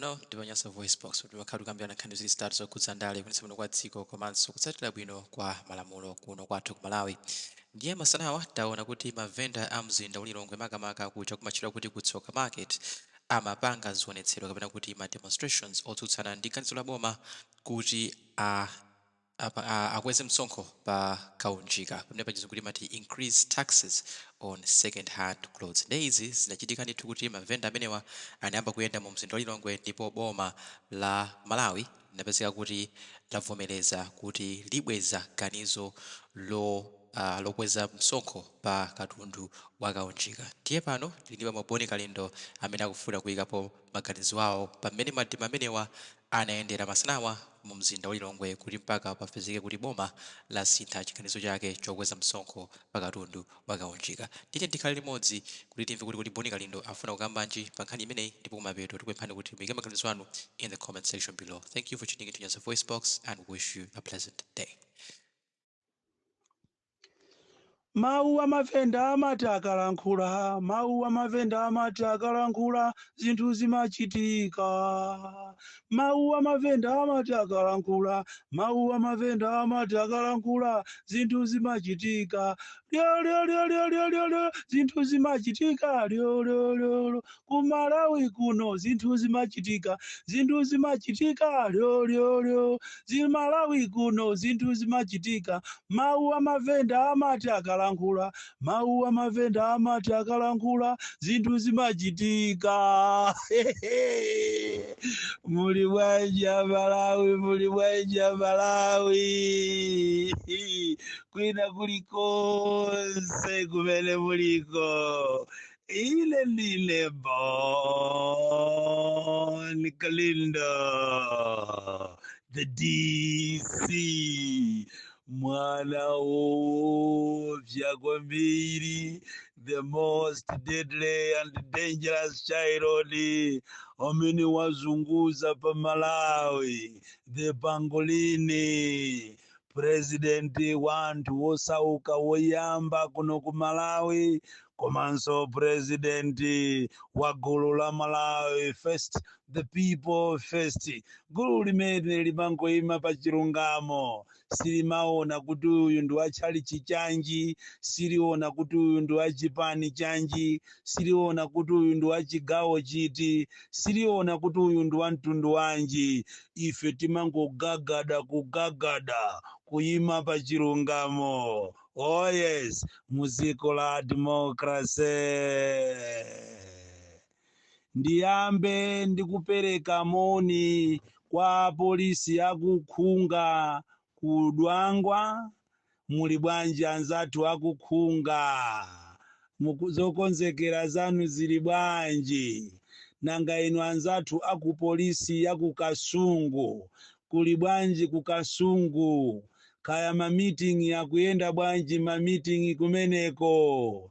Pano ndi pa Nyasa VoiceBox, kuti timakhala tikukambirana nkhani ziwiri zitatu zokhudza ndale, kuyendetsa bwino kwa dziko komanso kutsatira bwino kwa malamulo kuno kwathu ku Malawi. Ndiye masanawa taona kuti mavenda a mzinda wa Lilongwe, makamaka kuja kumatchedwa kuti ku Tsoka Market, amapanga zionetsero kapena kuti ma demonstrations otsutsana ndi ganizo la boma kuti a apa akweze msonkho pa kaunjika, pamene pachizungu timati increase taxes on second hand clothes. Nde izi zinachitika ndithu kuti mavenda amenewa anayamba kuyenda mu mzinda wa Lilongwe, ndipo boma la Malawi linapezeka kuti lavomereza kuti libweza ganizo lo lokweza msonkho pa katundu wa kaunjika. Ndiye pano tili ndi bambo Bon Kalindo amene akufuna kuyikapo maganizo awo pamene mademo amenewa anayendera masanawa mu mzinda wa Lilongwe, kuti mpaka papezeke kuti boma lasintha chiganizo chake chokweza msonkho pa katundu wa kaunjika. Ndiye tikhale limodzi kuti timve kuti kodi Bon Kalindo afuna kukambanji pa nkhani imeneyi, ndipo kumapeto tikupemphani kuti muyike maganizo anu in the comment section below. Thank you for tuning into Nyasa Voice Box and wish you a pleasant day. Mawu amavenda amati akalankhula, mawu amavenda amati akalankhula, zinthu zimachitika. Mawu amavenda amati akalankhula, mawu amavenda amati akalankhula, zinthu zimachitika. Lyo lyo lyo lyo lyo lyo lyo, zinthu zimachitika. Lyo lyo lyo lyo, ku Malawi kuno zinthu zimachitika, zinthu zimachitika. Lyo lyo lyo, Malawi kuno zinthu zimachitika. Mawu amavenda amati akalankhula, mawu amavenda amati akalankhula, zinthu zimachitika. Muli bwanji Amalawi? Muli bwanji Amalawi kwina kulikonse kumene muliko? Ine ndine Bon Kalindo, the DC, mwana woopsa kwambiri, the most deadly and dangerous child amene wazunguza pa Malawi, the pangolini, president wanthu wosauka woyamba kuno ku Malawi, komanso president wa gulu la Malawi First, the people first, gulu limene limangoyima pa chilungamo. Silimaona kuti uyu ndi wa tchalichi chanji, siliona kuti uyu ndi wa chipani chanji, siliona kuti uyu ndi wa chigawo chiti, siliona kuti uyu ndi wa mtundu wanji. Ife timangogagada kugagada kuyima pa chilungamo. Oh yes, muziko la democracy. Ndiyambe ndikupereka moni kwa polisi akukhunga ku Dwangwa. Muli bwanji anzathu akukhunga? Zokonzekera zanu zili bwanji? Nanga inu anzathu aku polisi yaku Kasungu, kuli bwanji ku Kasungu? Kaya mamitingi akuyenda bwanji, mamitingi kumeneko?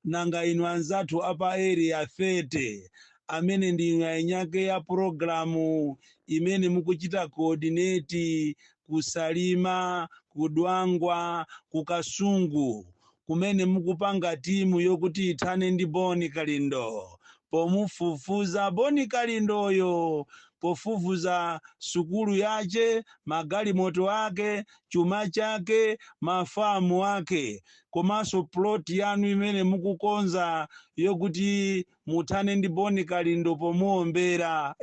Nanga inu anzathu apa Area 30, amene ndinu ainyake ya pulogalamu imene mukuchita coordinate kuSalima, kuDwangwa, kuKasungu, kumene mukupanga timu yokuti ithane ndi Boni Kalindo pomufufuza Boni Kalindoyo, pofufuza sukulu yace, magalimoto ake, chuma chake, mafamu ake, komanso plot yanu imene mukukonza yokuti muthane ndi Boni Kalindo pomuombera.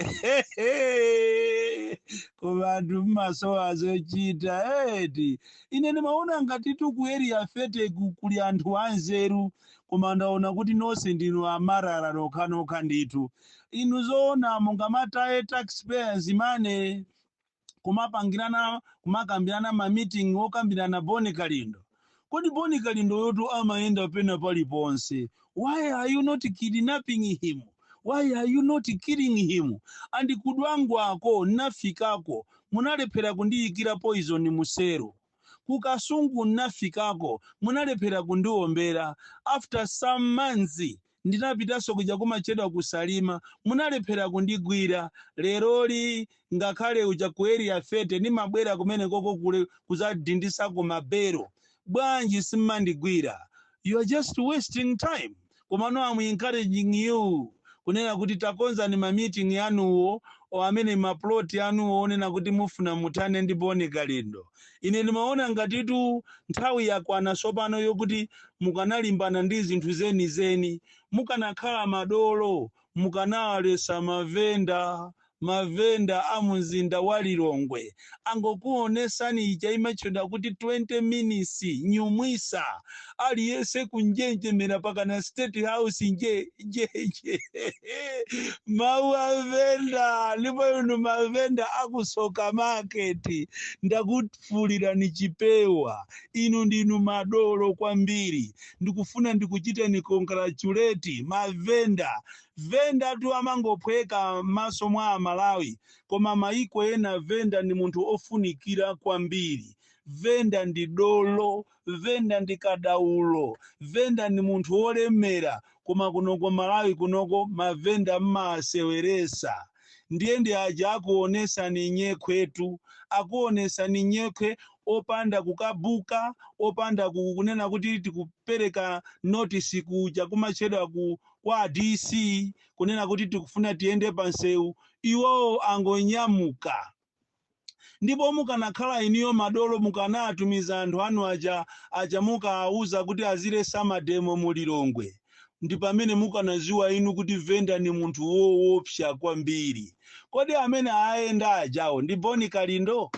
Koma anthu mmasowa zochita eti? Ine ndimaona ngatitu ku Area 30 kuli anthu anzeru, koma ndaona kuti nonse ndinu amarara nokhanokha ndithu. Inu zoona mungamataye taxpayers money kumapangirana, kumakambirana ma meeting okambirana Boni Kalindo? Kodi Boni Kalindo yotu amayenda pena paliponse. Why are you not kidnapping him? Why are you not killing him? And kuDwangwako nafikako, munalephera kundiyikira poison musero. Kukasungu nafikako, munalephera kundiombera. After some months ndinapitanso kuja kumachedwa kuSalima, munalephera kundigwira. Leroli ngakhale uja ku Area 30 ndimabwera kumene koko kule kuzadindisako mabero, bwanji simmandigwira? You are just wasting time. Komano I'm encouraging you. Kunena kuti takonzani ma meeting yanuwo o amene ma plot anuwo onena kuti mufuna muthane ndi Boni Kalindo. Ine ndimaona ngatitu nthawi yakwana tsopano yokuti mukanalimbana ndi zinthu zenizeni. Mukanakhala madolo, mukanawalesa mavenda. Mavenda a mumzinda wa Lilongwe angokuonesani ija imatchedwa kuti 20 minutes nyumwisa, aliyense kunjenjemera pakana State House nje nje nje. Mawu avenda. Ndipo inu mavenda akusoka market, ndakufulirani chipewa. Inu ndinu madolo kwambiri. Ndikufuna ndikuchiteni congratulate mavenda. Venda tu amangophweka m'maso mwa Amalawi, koma maiko ena venda ndi munthu ofunikira kwambiri. Venda ndi dolo, venda ndi kadaulo, venda ndi munthu wolemera. Koma kunoko Malawi kunoko mavenda mmaseweresa. Ndiye ndi aja akuonesani nyekhwetu, akuonesani nyekhwe opanda kukabuka, opanda kunena kuti tikupereka notice kuja kumatchedwa ku kwa DC kunena kuti tikufuna tiyende pansewu. Iwowo angonyamuka. Ndipo mukanakhala iniyo madolo, mukanatumiza anthu anu aja aja mukawauza kuti azilesa mademo mu Lilongwe. Ndi pamene mukanaziwa inu kuti venda ni munthu woopsa kwambiri. Kodi amene ayenda ajawo ndi Boni Kalindo?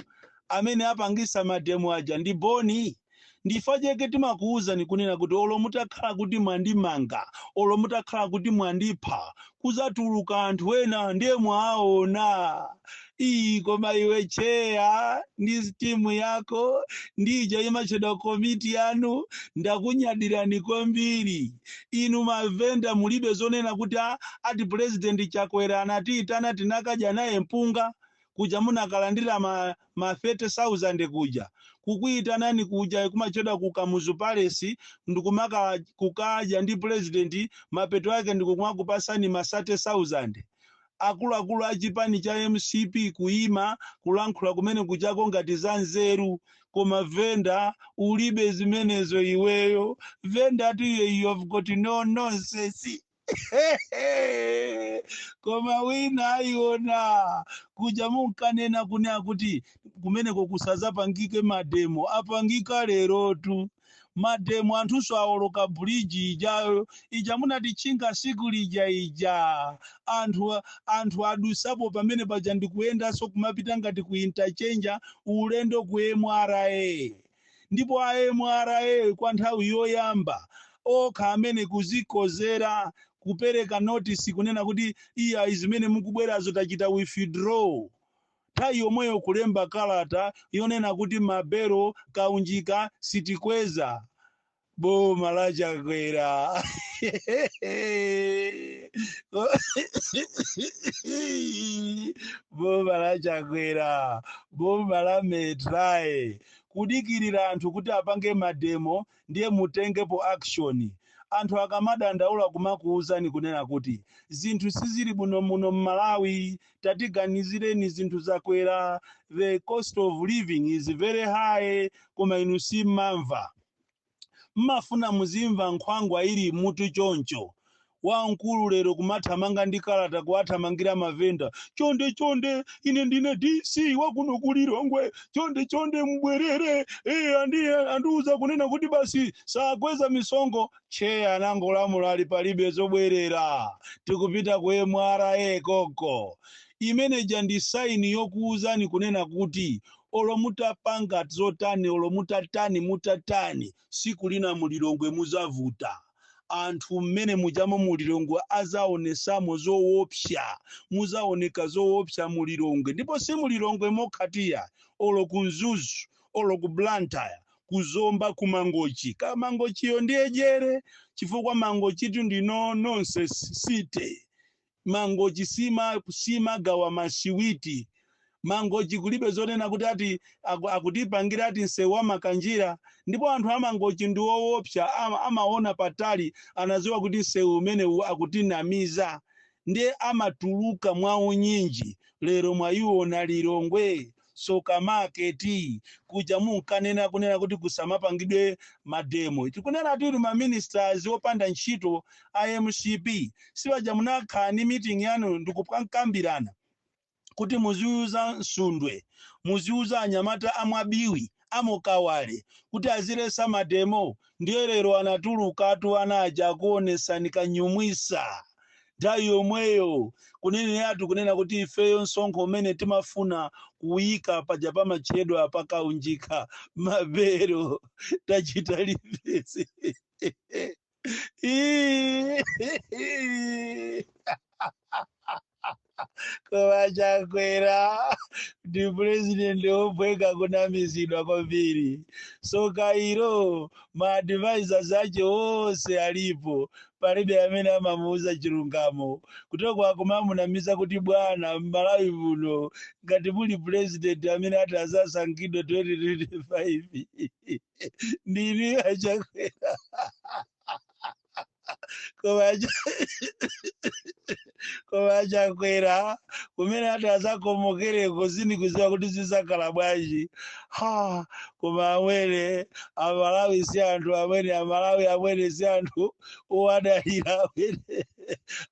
Amene apangisa mademo aja ndi Boni? Ndifa cheke timakuwuzani kunena kuti olo mutakhala kuti mwandimanga, olo mutakhala kuti mwandipha, kuzatuluka anthu ena. Ndiye mwaona iyi. Koma iwe chair ndi timu yako ndi ija imatchedwa komiti yanu, ndakunyadirani kwambiri. Inu mavenda mulibe zonena kuti ati President Chakwera anatiyitana, tinakadya naye mpunga kuja, munakalandira ma 30,000 kuja, kukuyitanani kuja kumachedwa ku Kamuzu Palace ndikumaka kukadya ndi president, mapeto ake ndikumakupasani ma 30,000. Akuluakulu a chipani cha MCP kuyima kulankhula kumene kuchako ngati za nzeru, koma venda ulibe zimenezo iweyo. Venda tu, you have got no nonsense. Koma wina ayiona kuja munkanena kunena kuti kumeneko kusazapangike mademo, apangika lerotu mademo. Anthunso awoloka bridge ijayo ija munatichinga siku lija ija. Anthu adusapo pamene paja ndikuyendanso kumapita ngati ku interchange, ulendo ku MRA. Ndipo a MRA kwa nthawi yoyamba okha amene kuzikozera kupereka notice kunena kuti iya, zimene mukubwerazo tachita withdraw. Nthawi yomweyo kulemba kalata yonena kuti mabero kaunjika sitikweza. Boma la Chakwera, boma la Chakwera, boma la metrae, kudikirira anthu kuti apange mademo ndiye mutengepo action. Anthu akamadandaula kumakuwuzani kunena kuti zinthu sizili bwino muno mMalawi, tatiganizireni, zinthu zakwera, the cost of living is very high, koma inu simmamva. Mmafuna muzimva nkhwangwa ili mutu choncho. Wamkulu lero kumathamanga ndi kalata kuwathamangira mavenda: "Chonde chonde, ine ndine DC wakuno kulilongwe, chonde chonde mubwerere. Andiuza kunena kuti basi sakweza misongo." Chair anangolamula ali palibe zobwerera, tikupita ku MRA koko. Imeneja ndi sign yokuwuzani kunena kuti olo mutapanga zotani, olo mutatani mutatani, siku lina mulilongwe muzavuta. Anthu mmene mujamo mulilongwe azaonesamo zoopsa, muzaoneka zoopsa mulilongwe. Ndipo si mulilongwe mokhatiya, olo ku Mzuzu, olo ku Blantyre, kuzomba, ku Mangochi. Ka Mangochiyo ndiye jere, chifukwa Mangochitu ndi no nonsense city. Mangochi simagawa masiwiti. Mangochi kulibe zonena kuti ati akutipangira ati msewu wa Makanjira. Ndipo anthu amangochi ndi woopsa, amaona patali, anaziwa kuti msewu umenewu akutinamiza, ndiye amatuluka mwaunyinji. Lero mwayiona Lilongwe. Tsoka Market kuja munkanena kunena kuti kusamapangidwe mademo. Tikunena tili ma ministers opanda ntchito a MCP, sipaja munakhala ndi meeting yanu ndikukambirana kuti muziuza Nsundwe, muziuza anyamata amwabiwi amukawale kuti azilesa mademo. Ndiye lero anatulukatu anaja akuonesani kanyumwisa nthawi yomweyo, kuneneratu kunena kuti ifeyo msonkho umene timafuna kuyika paja pamatchedwa pakaunjika mabero tachita lipesi. Koma Chakwera ndi president wophweka kunamizidwa kwambiri. Soka ilo, ma advisors ache onse alipo, palibe amene amamuuza chilungamo. Kutoko akumamunamiza kuti bwana, m'Malawi muno ngati muli president amene ati azasankhidwe 2025 ndini aChakwera. Koma aChakwera kumene ati azakomokereko sindikuziwa kuti zizakhala bwanji. Ha, koma amwene, Amalawi si anthu amwene, Amalawi amwene si anthu owadalira amwene.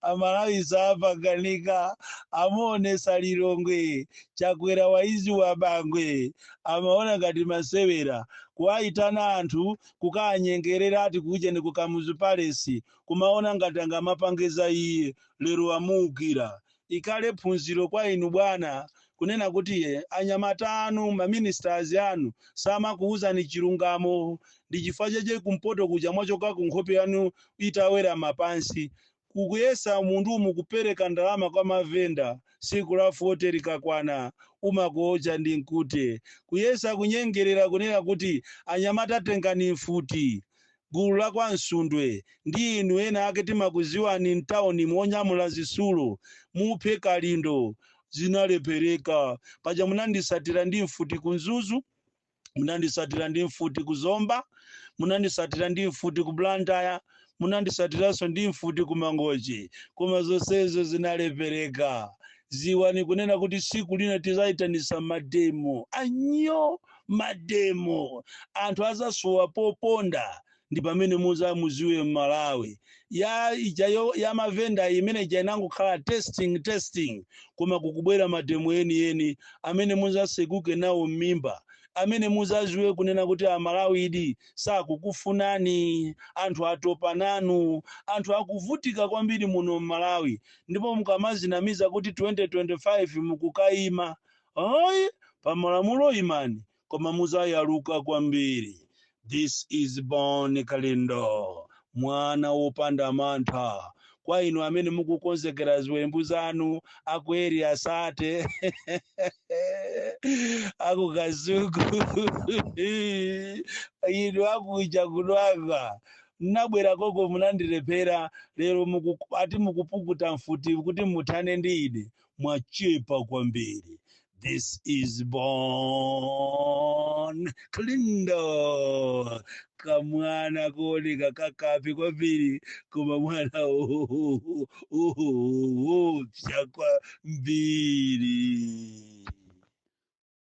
Amalawi sapanganika. Amuonesa Lilongwe Chakwera waizi wa Bangwe, amaona ngati masewera kuwayitana anthu kukanyengerera ati kuja ni ku Kamuzu Palace, kumaona ngati angamapangiza iye. Lero amuukira. Ikhale phunziro kwa inu bwana kunena kuti anyamata anu, maministers anu samakuwuzani chilungamo. Ndi chifukwa chache kumpoto kuja mwachoka ku nkhope yanu itawera mapansi kukuyesa munthu mukupereka ndalama kwa mavenda. Siku la 40 likakwana umakuocha ndi mkute. Kuyesa kunyengerera kunena kuti anyamata tengani mfuti, gulu la kwa Nsundwe ndi inu ena ake timakuziwani mtawuni muonyamula zisulo, muphe Kalindo, zinalepereka. Paja munandisatira ndi mfuti ku Mzuzu, munandisatira ndi mfuti ku Zomba, munandisatira ndi mfuti ku Blantyre, munandisatiranso ndi mfuti ku Mangochi, koma zonsezo zinalepereka. Ziwani kunena kuti siku lina tizayitanisa mademo anyo, mademo anthu azasowa poponda, ndi pamene muzamuziwe Mmalawi. Ya ija ya mavenda imene ija inangokhala testing testing, koma kukubwera mademo enieni amene muzasekuke nawo m'mimba, amene muzaziwe kunena kuti Amalawi idi sakukufunani. Anthu atopa nanu, anthu akuvutika kwambiri muno m'Malawi. Ndipo mukamazinamiza kuti 2025 mukukayima, ayi, pamalamulo imani, koma muzayaluka kwambiri. This is Bon Kalindo, mwana wopanda mantha. Kwa inu amene mukukonzekera ziwembu zanu aku Area 30, aku Kasungu, inu akuja kudwanga nabwera koko munandilephera. Lero ati mukupukuta mfuti kuti muthane ndi ine, mwachepa kwambiri. This is Bon Kalindo, kamwana kuoneka kakapi kwambiri, koma mwana upya kwambiri.